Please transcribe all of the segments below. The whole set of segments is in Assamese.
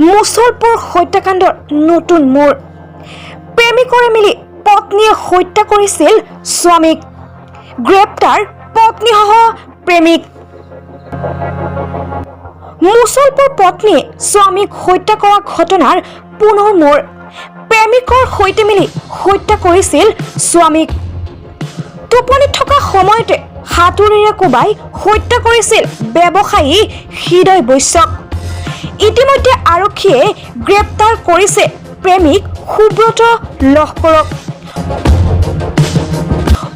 মুছলপুৰ হত্যাকাণ্ডৰ নতুন মোৰ। প্ৰেমিকৰে মিলি পত্নীয়ে হত্যা কৰিছিল স্বামীক। গ্ৰেপ্তাৰ পত্নীসহ প্ৰেমিক। মুছলপুৰ পত্নীয়ে স্বামীক হত্যা কৰা ঘটনাৰ পুনৰ মোৰ। প্ৰেমিকৰ সৈতে মিলি হত্যা কৰিছিল স্বামীক। টোপনিত থকা সময়তে হাতুৰীৰে কোবাই হত্যা কৰিছিল ব্যৱসায়ী হৃদয় বৈশ্যক। ইতিমধ্যে আৰক্ষীয়ে গ্ৰেপ্তাৰ কৰিছে প্ৰেমিক সুব্ৰত লহকৰক।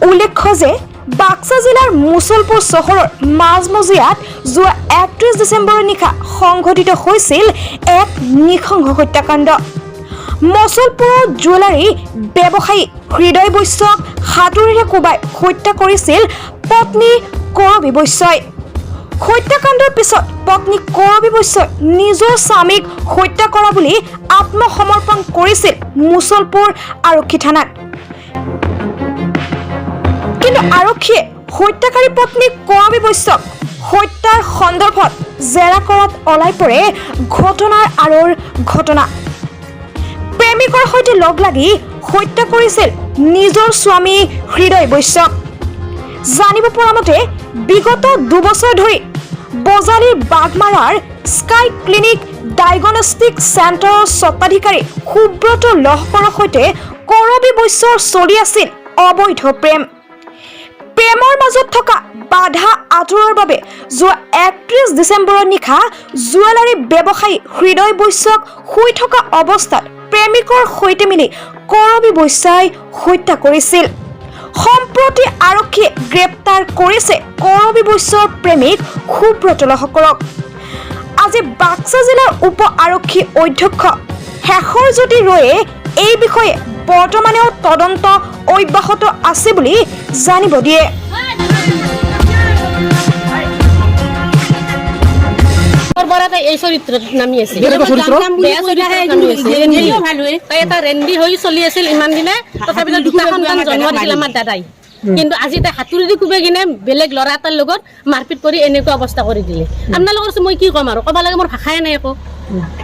উল্লেখ্য যে বাক্সা জিলাৰ মুছলপুৰ চহৰৰ মাজমজিয়াত যোৱা 31 ডিচেম্বৰৰ নিশা সংঘটিত হৈছিল এক নৃশংস হত্যাকাণ্ড। মুছলপুৰৰ জুৱেলাৰী ব্যৱসায়ী হৃদয় বৈশ্যক হাতুৰীৰে কোবাই হত্যা কৰিছিল পত্নী কৰবী বৈশ্যই। হত্যাকাণ্ডৰ পিছত পত্নী কৰবী বৈশ্যই নিজৰ স্বামীক হত্যা কৰা বুলি আত্মসমৰ্পণ কৰিছিল মুছলপুৰ আৰক্ষী থানাত। কিন্তু আৰক্ষীয়ে হত্যাকাৰী পত্নী কৰবী বৈশ্যক হত্যাৰ সন্দৰ্ভত জেৰা কৰাত ওলাই পৰে ঘটনাৰ আঁৰৰ ঘটনা। প্ৰেমিকৰ সৈতে লগ লাগি হত্যা কৰিছিল নিজৰ স্বামী হৃদয় বৈশ্যক। জানিব পৰা মতে, বিগত 2 বছৰ ধৰি বজালীৰ বাঘমাৰাৰ স্কাই ক্লিনিক ডায়েগনষ্টিক চেণ্টাৰৰ স্বত্বাধিকাৰী সুব্ৰত লহকৰৰ সৈতে কৰবী বৈশ্যৰ চলি আছিল অবৈধ প্ৰেম। প্ৰেমৰ মাজত থকা বাধা আঁতৰৰ বাবে যোৱা 31 ডিচেম্বৰৰ নিশা জুৱেলাৰী ব্যৱসায়ী হৃদয় বৈশ্যক শুই থকা অৱস্থাত প্ৰেমিকৰ সৈতে মিলি কৰবী বৈশ্যই হত্যা কৰিছিল। সম্প্ৰতি আৰক্ষীয়ে গ্ৰেপ্তাৰ কৰিছে কৰবী বৈশ্যৰ প্ৰেমিক সুব্ৰত লহকৰক। আজি বাক্সা জিলাৰ উপ আৰক্ষী অধীক্ষক শেখৰজ্যোতি ৰয়ে এই বিষয়ে বৰ্তমানেও তদন্ত অব্যাহত আছে বুলি জানিব দিয়ে। পৰা তাই এই চৰিত্ৰত নামি আছিল। কেনেকুৱা চৰিত্ৰ? বেয়া চৰিত্ৰত নামি আছিল। তাই এটা ৰেন্দি হৈ চলি আছিল ইমান দিনে। তথাপিতো দুটা সন্তান জন্ম দিছিল আমাৰ দাদাই। কিন্তু আজি তাই হাতুৰি দি কোবাই কিনে বেলেগ ল'ৰা এটাৰ লগত মাৰপিট কৰি এনেকুৱা অৱস্থা কৰি দিলে। আপোনালোকৰ ওচৰত মই কি ক'ম আৰু? ক'ব লাগে মোৰ ভাষাই নাই একো।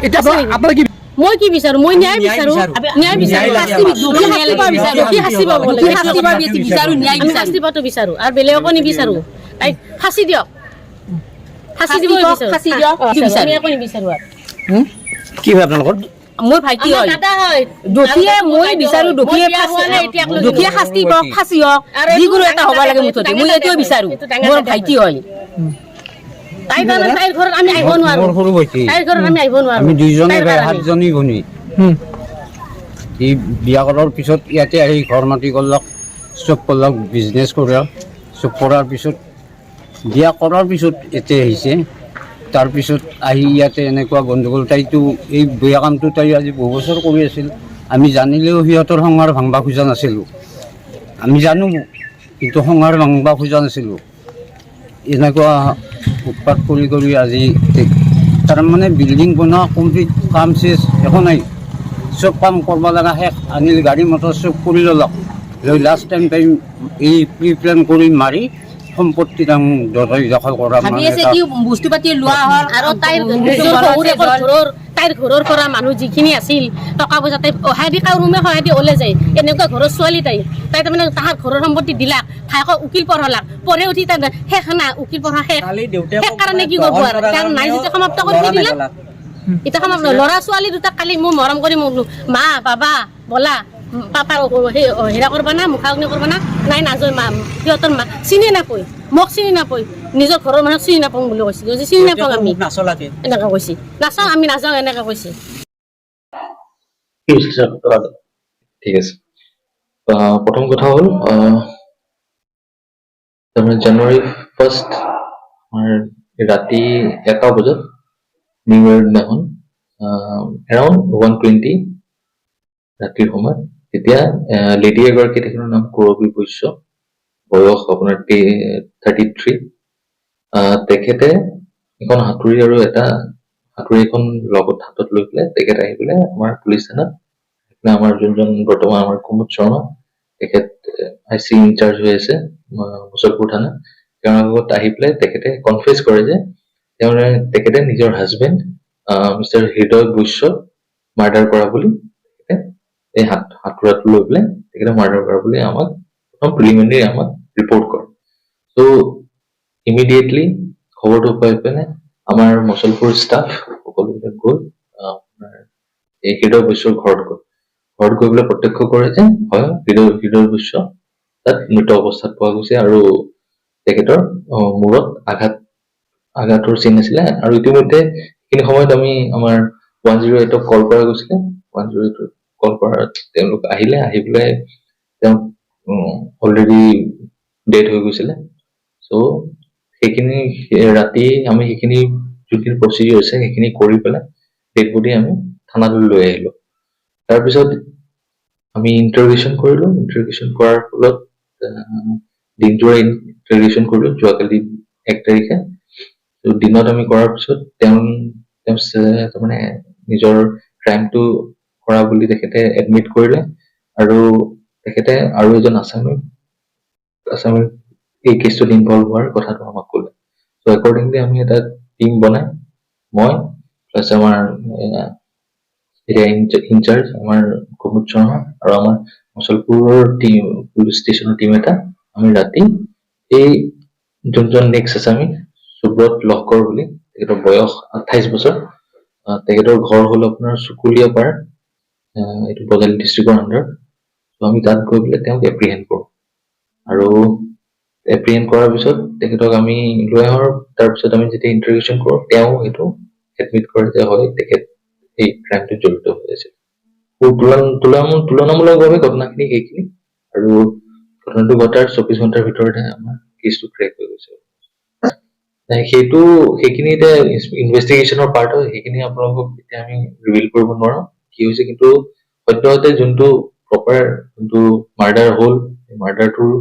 এতিয়া আপোনাৰ কি? মই কি বিচাৰো? মই ন্যায় বিচাৰো, ন্যায় বিচাৰো। ন্যায় লাগে। দোষী শাস্তি পাব লাগে। আমি শাস্তি পোৱাটো বিচাৰো আৰু বেলেগকো নিবিচাৰো। তাইক ফাঁচি দিয়ক, ফাঁচি দিব বিচাৰো। ফাঁচি দিয়ক। আমি একো নিবিচাৰো আৰু। কি হয় আপোনালোকৰ? মোৰ ভাইটি আমাৰ হয়। দাদা হয়। দোষীয়ে, মই বিচাৰো দোষীয়ে মই বিয়া হোৱা নাই এতিয়ালৈকে। দোষীয়ে শাস্তি পাওক, ফাঁচি হওক। আৰু এইটো যিকোনো এটা হ'ব ডাঙৰ লাগে দাদা মুঠতে। হয়, মই এইটো এইটোৱে বিচাৰো। এইটো ডাঙৰ মোৰ দাদা ভাইটি হয়। তাই তাৰমানে তাইৰ ঘৰত আমি আহিব নোৱাৰো। মোৰ সৰু ভাইটি। তাইৰ ঘৰত আমি আহিব নোৱাৰো। আমি দুইজনে তাইৰ ভাই, কাৰণে। সাতজনী ভনী। সি বিয়া কৰাৰ পিছত ইয়াতে আহি ঘৰ মাটি কৰলাক, চব কৰলাক, বিজনেছ কৰা। চব কৰাৰ পিছত, বিয়া কৰাৰ পিছত ইয়াতে আহিছে। তাৰপিছত আহি ইয়াতে এনেকুৱা গণ্ডগোল। তাইতো এই বেয়া কামটো তাই আজি বহু বছৰ কৰি আছিল। আমি জানিলেও সিহঁতৰ সংসাৰ ভাঙবা খোজা নাছিলোঁ। আমি জানো, কিন্তু সংসাৰ ভাঙবা খোজা নাছিলোঁ। এনেকুৱা উৎপাত কৰি কৰি আজি তাৰমানে বিল্ডিং বনোৱা কমপ্লিট, কাম শেষ, একো নাই, চব কাম কৰিব লগা শেষ। আনিল গাড়ী মটৰ চব কৰি ল'লক, লৈ লাষ্ট টাইম তাই এই প্ৰি প্লেন কৰি মাৰি সম্পত্তি দখল কৰা। ভাবি মানে আছে এটা কি বস্তু পাতি লোৱা হ'ল। আৰু তাইৰ নিজৰ শহুৰেকৰ ঘৰৰ, তাইৰ ঘৰৰ পৰা মানুহ যিখিনি আছিল, টকা পইচা তাই সহায় দি কাৰো ৰুমে সহায় দি ওলাই যায়। এনেকুৱা ঘৰৰ ছোৱালী তাই। তাই তাৰমানে তাহাৰ ঘৰৰ সম্পত্তি দিলাক, ভায়েকক উকিল পঢ়ালাক, পঢ়ে উঠি তাই শেষ না, উকিল পঢ়া শেষ। শেষ কাৰণে কি কৰিব আৰু? তাৰ নাই যেতিয়া সমাপ্ত কৰি থৈ দিলাক। এতিয়া সমাপ্ত। ল'ৰা ছোৱালী দুটা কালি মোৰ মৰম কৰি মোক মা বাবা বলা পাপাৰ সেই হেৰা কৰবা না, মুখাগ্নি কৰবা না। নাই, নাযায় মা। সিহঁতৰ মা চিনি নাপায়, মোক চিনি নাপায়, নিজৰ ঘৰৰ মানুহক চিনি নাপাওঁ বুলি কৈছে। কৈছে, চিনি নাপাওঁ আমি, এনেকা কৈছে। নাচাওঁ আমি, নাযাওঁ, এনেকা কৈছে। কি হৈছিল ছাৰ? ঠিক আছে। প্ৰথম কথা হ'ল, তাৰমানে জানুৱাৰী 1 আমাৰ ৰাতি 1 বজাত নিউ ইয়েৰ দিনাখন এৰাউণ্ড 1:20 ৰাতিৰ সময়ত তেতিয়া লেডি এগৰাকী, তেখেতৰ নাম কৰবী বৈশ্য, বয়স আপোনাৰ 33, তেখেতে এখন হাতুৰী আৰু এটা হাতুৰী এখন লগত হাতত লৈ পেলাই তেখেত আহি পেলাই আমাৰ পুলিচ থানাত পেলাই আমাৰ যোনজন বৰ্তমান আমাৰ কুমুদ শৰ্মা, তেখেত I C incharge হৈ আছে মুছলপুৰ থানা, তেওঁৰ আগত আহি পেলাই তেখেতে কনফেচ কৰে যে তেওঁ তেখেতে নিজৰ হাজবেণ্ড মিষ্টাৰ হৃদয় বৈশ্য মাৰ্ডাৰ কৰা বুলি, তেখেতে এই হাতোৰাটো লৈ পেলাই তেখেতে মাৰ্ডাৰ কৰা বুলি আমাক প্ৰথম প্ৰিলিমিনাৰী আমাক ৰিপৰ্ট কৰে। চ' ইমিডিয়েটলি খবৰটো পাই পেলাই আমাৰ মুছলপুৰ ষ্টাফ সকলোবিলাক গ'ল, আপোনাৰ এই হৃদয় বৈশ্যৰ ঘৰত গ'ল। ঘৰত গৈ পেলাই প্ৰত্যক্ষ কৰে যে হয়, হৃদয় বৈশ্য তাত মৃত অৱস্থাত পোৱা গৈছে আৰু তেখেতৰ মূৰত আঘাতৰ চিন আছিলে। আৰু ইতিমধ্যে সেইখিনি সময়ত আমি আমাৰ 108ক কল কৰা গৈছিলে। 108ত কল কৰাত তেওঁলোক আহিলে। আহি পেলাই তেওঁক অলৰেডি ডেথ হৈ গৈছিলে। চ' সেইখিনি ৰাতি আমি সেইখিনি যোনখিনি প্ৰচিডিউৰ আছে, সেইখিনি কৰি পেলাই ডেড বডি আমি থানালৈ লৈ আহিলো। তাৰপিছত আমি ইণ্টাৰগেশ্যন কৰিলো। ইণ্টাৰগেশ্যন কৰাৰ ফলত দিনটোৰে ইণ্টাৰগেশ্যন কৰিলো যোৱাকালি 1 তাৰিখে। ত' দিনত আমি কৰাৰ পিছত তেওঁ তেওঁ তাৰমানে নিজৰ ক্ৰাইমটো কৰা বুলি তেখেতে এডমিট কৰিলে আৰু তেখেতে আৰু এজন আছামী আছামী এই কেছটোত ইনভলভ হোৱাৰ কথাটো আমাক ক'লে। চ' একৰ্ডিংলি আমি এটা টিম বনাই মই প্লাছ আমাৰ এতিয়া ইনচাৰ্জ আমাৰ কুমুদ শৰ্মা আৰু আমাৰ মুছলপুৰৰ টিম, পুলিচ ষ্টেচনৰ টিম এটা, আমি ৰাতি এই যোনজন নেক্সট আছামী সুব্ৰত লহকৰ বুলি, তেখেতৰ বয়স 28 বছৰ, তেখেতৰ ঘৰ হ'ল আপোনাৰ চুকুলীয়া পাৰ, এইটো বজালী ডিষ্ট্ৰিক্টৰ আণ্ডাৰত। ত' আমি তাত গৈ পেলাই তেওঁক এপ্ৰিহেণ্ড কৰোঁ আৰু এপ্ৰিহেণ্ড কৰাৰ পিছত তেখেতক আমি লৈ আহোঁ আৰু তাৰপিছত আমি যেতিয়া ইণ্টাৰগেশ্যন কৰোঁ, তেওঁ সেইটো এডমিট কৰে যে হয়, তেখেত এই ক্ৰাইমটোত জড়িত হৈ আছিল। তুলনামূলকভাৱে ঘটনাখিনি সেইখিনি আৰু ঘটনাটো ঘটাৰ 24 ঘণ্টাৰ ভিতৰতে আমাৰ কেছটো ক্ৰেক হৈ গৈছে। নাই, সেইখিনি এতিয়া ইনভেষ্টিগেশ্যনৰ পাৰ্ট হয়। সেইখিনি আপোনালোকক এতিয়া আমি ৰিভিল কৰিব নোৱাৰো কি হৈছে। কিন্তু সদ্যহতে যোনটো প্ৰপাৰ যোনটো মাৰ্ডাৰ হ'ল, সেই মাৰ্ডাৰটোৰ